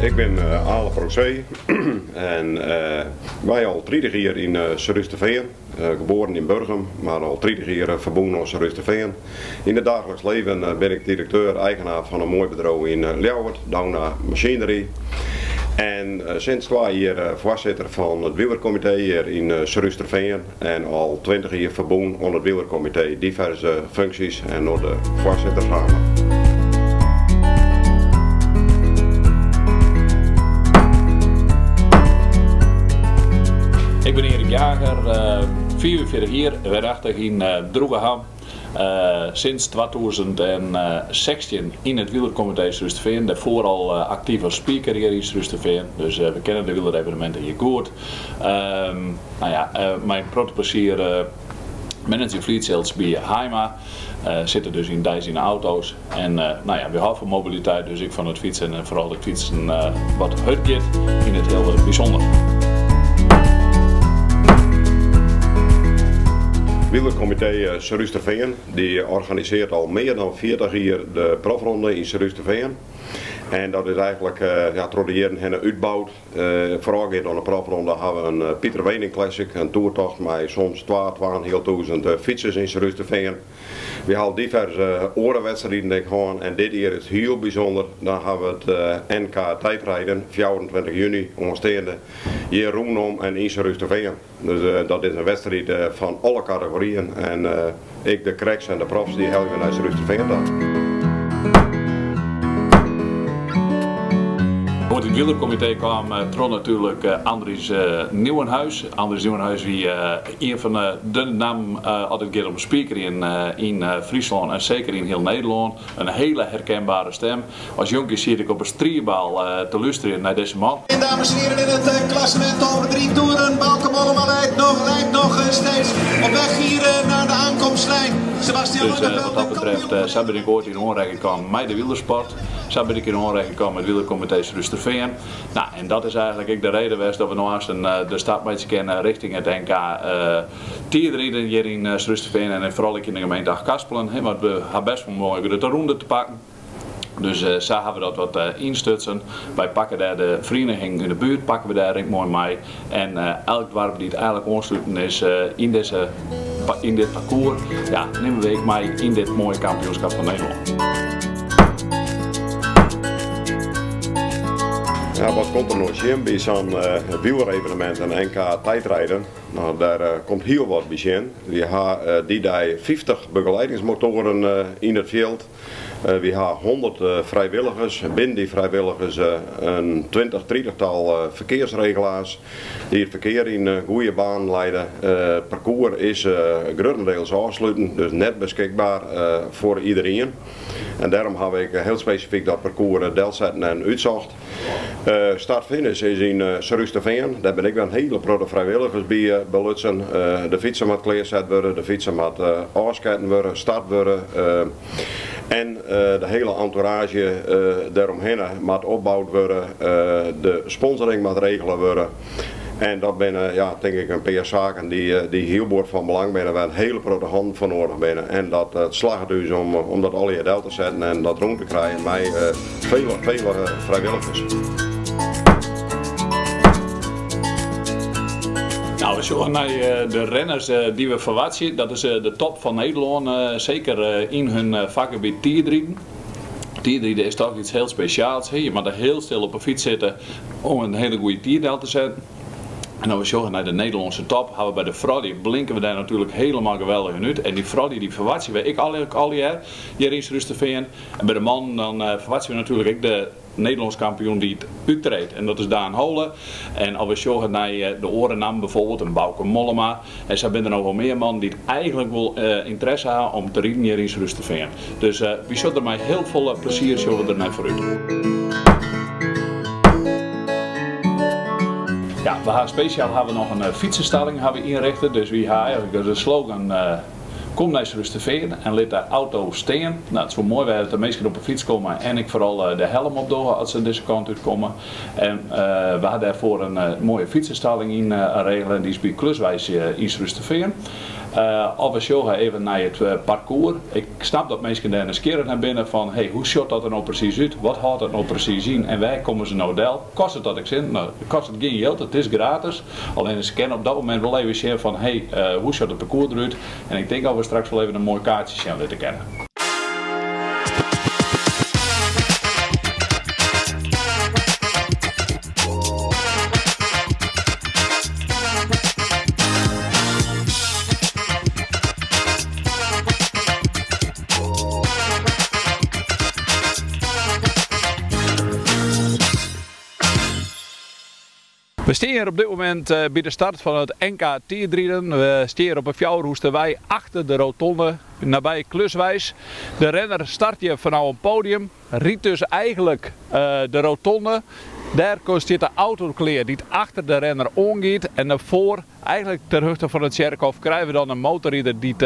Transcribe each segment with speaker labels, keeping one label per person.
Speaker 1: Ik bin Ale Procee en wy al 30 jier yn Surhústerfean, geboren yn Burgum, mar al 30 jier ferbûn oan Surhústerfean. Yn it daagliks leven bin ik direkteur, eigenaar fan in moai bedriuw yn Ljouwert, Douna Machinery. En sinds twa jier foarsitter fan it wielerkomitee hjir yn Surhústerfean en al 20 jier ferbûn oan it wielerkomitee, diverse funksjes en no de foarsittershamer.
Speaker 2: Ik bin Erik Jager, 45 jier, werachtich yn Droegeham. Sinds 2016 yn it wielerkomitee Surhústerfean, dêrfoar al aktyf as speaker hjir yn Surhústerfean, dus we kenne de wielereveneminten hjir goed. No ja, mei in protte plezier manager fleet sales by Haima, sitte dus yn deis yn de auto's en no ja, we hâlde fan mobiliteit, dus ek fan it fytsen en foaral it fytsen wat hurd giet yn it hiel bysûnder.
Speaker 1: Wielerkomitee Surhústerfean dy organisearret al mear dan 40 jier de profronde yn Surhústerfean. En dat is eigentlik ja, troch de jierren hinne útboud. Foarôfgeand oan de profronde hawwe we in Pieter Weening Classic, in toertocht mei soms twa, twaenhealtûzen fytsers yn Surhústerfean. Wy hawwe diverse oare wedstriden ek hân en dit jier is hiel bysûnder, dan hawwe we it NK tijdrijden, 24 juny oansteande, hjir rûnom en yn Surhústerfean. Dus dat is in wedstriid fan alle kategoryen en ek de cracks en de profs dy helje we nei Surhústerfean ta.
Speaker 2: Oant it wielerkomitee kaam troch natuerlik Andries Nieuwenhuis. Andries Nieuwenhuis wie ien fan de nammen as it giet om speakerjen yn Fryslân en seker yn hiel Nederlân. In hele herkenbare stem. As jonkje siet ik op 'e striebaal te lústerjen nei dizze man.
Speaker 3: En dames en heren in het klassement over drie toeren. Bauke Mollema leidt nog, leidt nog steeds op weg hier naar de aankomstlijn. Sebastian
Speaker 2: Dus wat dat betreft, sa bin ik oait yn oanrekking kaam mei de wielersport. Sa bin ik yn oanrekking kaam mei it wielerkomitee Surhústerfean. Nou, en dat is eigentlik ek de reden west dat we no aanst de stap meitsje kinne richting it NK tiidriden hjir yn Surhústerfean en foaral ek yn de gemeente Achtkarspelen. Want we ha best wol in moaie grutte rûnde te pakken. Dus sa hawwe we dat wat ynstutsen. Wy pakke dêr de ferieniging yn de buert pakke we dêr ek moai mei. En elk doarp dy't eigentlik oansluten is yn dizze, yn dit parkoers, ja, nimme we ek mei yn dit moaie kampioenskap fan Nederlân.
Speaker 1: Ja, wat komt der no sjen by sa'n wielerevenemint, in NK tijdrijden? No, dêr komt hiel wat by sjen. Wy ha dy dei 50 begeleidingsmotoaren yn it fjild. Wy ha 100 frijwilligers, binnen dy frijwilligers in 20, tritichtal ferkearsregelaars dy't it ferkear yn goede banen leide. It parkoers is gruttendeels ôfsluten, dus net beskikber foar iderien. En dêrom hawwe we ek hiel spesifyk dat parkoers delsetten en útsocht. Start-finish is yn Surhústerfean. Dêr binne ek wer in hiele protte frijwilligers by belutsen. De fytsen moat klearset wurde, de fytsen moat ôfsketten wurde, start wurde. En de hiele entouraazje dêromhinne moat opboud wurde. De sponsoring moat regele wurde. En dat binne, ja, tink ik, in pear saken dy't hiel bot fan belang binne, wêr't in hiele protte hannen foar noadich binne. En dat slagget ús om dat allegear del te setten en dat rûn te krijen mei vele, vele frijwilligers.
Speaker 2: Nou, we sjogge nei de renners dy't we ferwachtsje. Dat is de top fan Nederlân, seker yn hun fakgebiet tiidriden. Tiidriden is toch iets hiel spesjaals. Je moatte hiel stil op 'e fyts sitte om in hiele goede tiid del te setten. En as we sjogge nei de Nederlânske top, hawwe we by de froulju blinke we dêr natuerlik hielendal geweldich yn út. En dy froulju dy ferwachtsje we ek allegear hjir yn Surhústerfean. En by de mannen dan ferwachtsje we natuerlik ek de Nederlânsk kampioen dy't úttreedt en dat is Daan Hoole. En as we sjogge nei de oare nammen bijvoorbeeld in Bauke Mollema en sa binne der noch wol mear mannen dy't eigentlik wol ynteresse ha om te riden hjir yn Surhústerfean. Dus wy sjogge der mei hiel folle plezier sjogge we der nei foarút. Ja, we ha spesjaal ha we noch in fytsenstalling ha we ynrichte. Dus wy ha eigentlik de slogan Kom nei Surhústerfean en lit de auto stean. No, it soe moai wêze as de minsken op 'e fyts komme en ek foaral de helm opdogge as se dizze kant út komme. En we ha dêrfoar in moaie fytsenstalling yn regele en dy is by Kluswijs yn Surhústerfean. Of we sjogge even nei it parkoer. Ik snap dat minsken dêr nijsgjirrich nei binne fan hey, hoe sjocht dat der no presys út, wat hâldt dat no presys yn en wêr komme se no del? Kostet dat ek sinten? No, it kostet gjin jild, it is gratis. Allinne se kinne op dat momint wol even sjen fan hey, hoe sjocht it parkoer derút? En ik tink dat we straks wol even in moai kaartsje sjen litte kinne. We stean hjir op dit momint by de start fan it NK tiidriden. We stean hjir op de Fjouwerhoesterwei achter de rotonde nabij Kluswijs. De renner start hjir fanôf in podium. Rydt dus eigenlik de rotonde. Dêr stiet de auto klear dy't achter de renner oangiet. En derfoar, eigenlik ter hichte fan it tsjerkhôf, krije we dan in motorrider dy't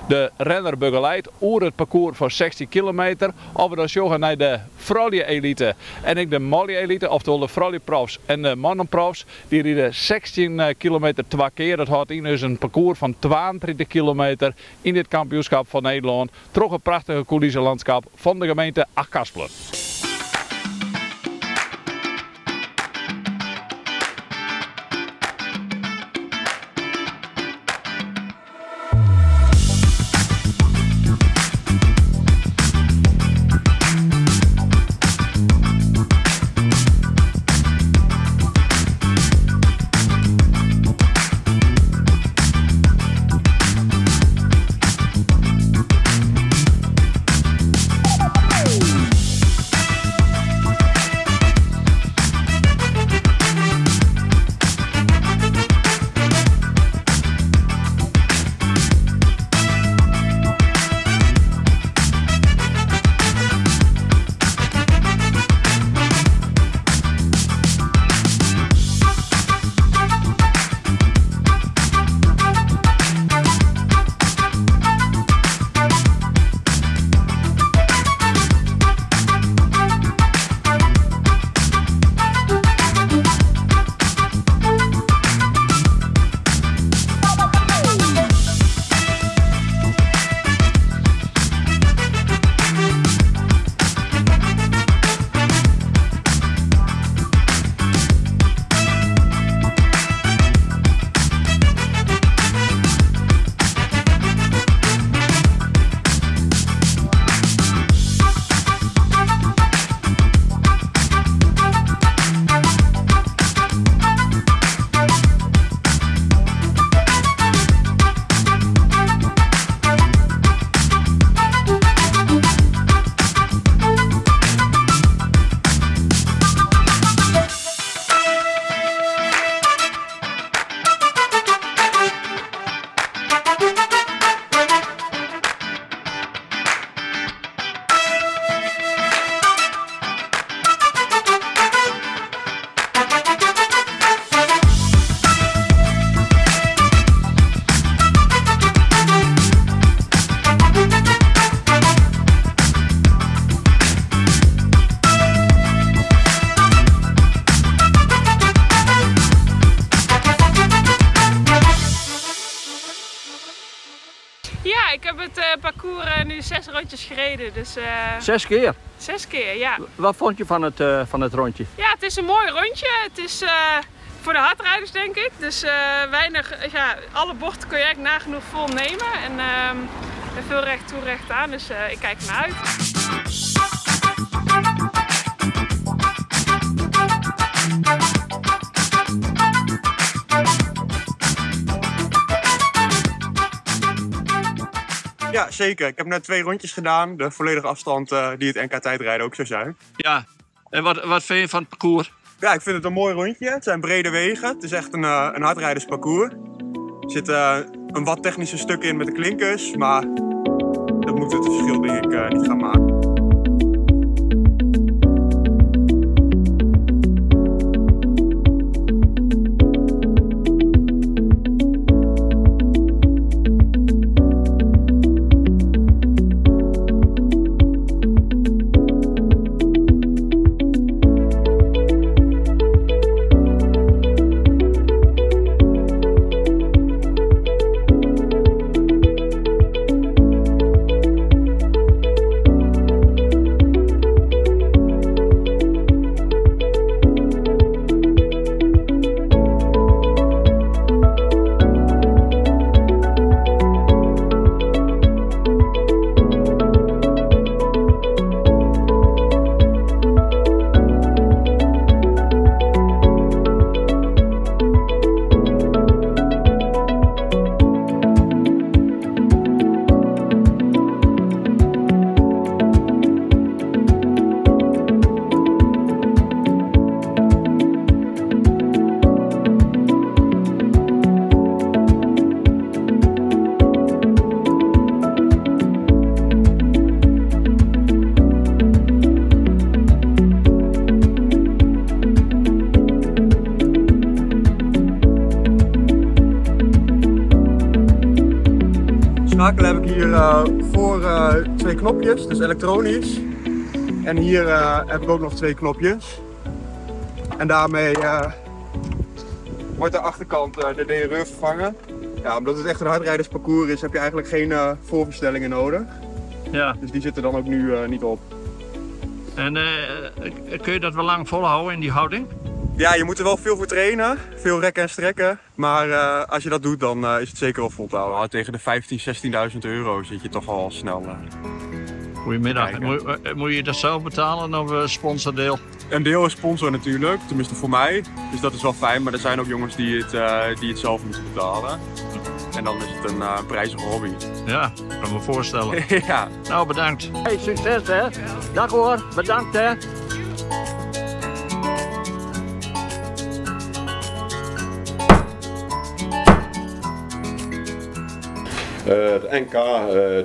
Speaker 2: de renner begeleidt oer it parkoers fan 16 kilometer. As we dan sjogge nei de froulju-elite en ek de manlju-elite, oftewol de froulju-profs en de mannen-profs, dy ride 16 kilometer twa kear. Dat hâldt yn dus in parkoers fan 32 kilometer yn dit kampioenskip fan Nederlân. Troch it prachtige kûliselandskip fan de gemeente Achtkarspelen.
Speaker 4: Ja, ik heb het parcours nu 6 rondjes gereden. Dus,
Speaker 5: 6 keer?
Speaker 4: 6 keer, ja.
Speaker 5: Wat vond je van het rondje?
Speaker 4: Ja, het is een mooi rondje. Het is voor de hardrijders, denk ik. Dus weinig, ja, alle bochten kun je eigenlijk nagenoeg vol nemen. En veel recht toe, recht aan. Dus ik kijk ernaar uit.
Speaker 6: Ja, zeker. Ik heb net 2 rondjes gedaan. De volledige afstand die het NK tijdrijden ook zou zijn.
Speaker 5: Ja, en wat vind je van het parcours?
Speaker 6: Ja, ik vind het een mooi rondje. Het zijn brede wegen. Het is echt een hardrijdersparcours. Er zit een wat technischer stuk in met de klinkers, maar dat moet het verschil denk ik niet gaan maken. schakelen heb ik hier voor twee knopjes, dus elektronisch. En hier heb ik ook nog twee knopjes. En daarmee wordt de achterkant de derailleur vervangen. Ja, omdat het echt een hardrijdersparcours is, heb je eigenlijk geen voorverstellingen nodig.
Speaker 5: Ja.
Speaker 6: Dus die zitten dan ook nu niet op.
Speaker 5: En kun je dat wel lang volhouden in die houding?
Speaker 6: Ja, je moet er wel veel voor trainen. Veel rekken en strekken. Maar als je dat doet, dan is het zeker wel vol te houden. Tegen de 15, 16.000 euro zit je toch al snel.
Speaker 5: Goedemiddag. Moet je dat zelf betalen of sponsordeel?
Speaker 6: Een deel is sponsor natuurlijk, tenminste voor mij. Dus dat is wel fijn, maar er zijn ook jongens die het zelf moeten betalen. En dan is het een prijzige hobby.
Speaker 5: Ja, kan me voorstellen.
Speaker 6: Ja.
Speaker 5: Nou, bedankt. Hey, succes hè. Dag hoor, bedankt hè.
Speaker 1: Het NK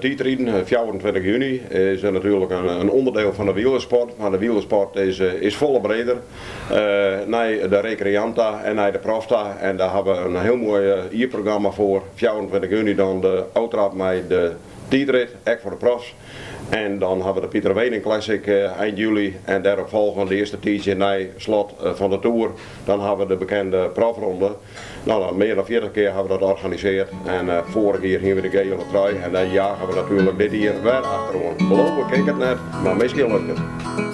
Speaker 1: tijdrijden, 24 juni, is natuurlijk een onderdeel van de wielersport. Maar de wielersport is volle breder. Naar de Recreanta en naar de Profta. En daar hebben we een heel mooi jaarprogramma voor. 24 juni dan de uittrap met de tijdrit, ook voor de profs. En dan hebben we de Pieter Weening Classic eind juli. En daarop volgen de eerste tijdje na slot van de Tour. Dan hebben we de bekende profronde. Nou, dan meer dan 40 keer hebben we dat georganiseerd. En vorig jaar gingen we de gele trui. En dan jagen we natuurlijk dit jaar weer achterom. Beloven ik het net, maar misschien lukt het.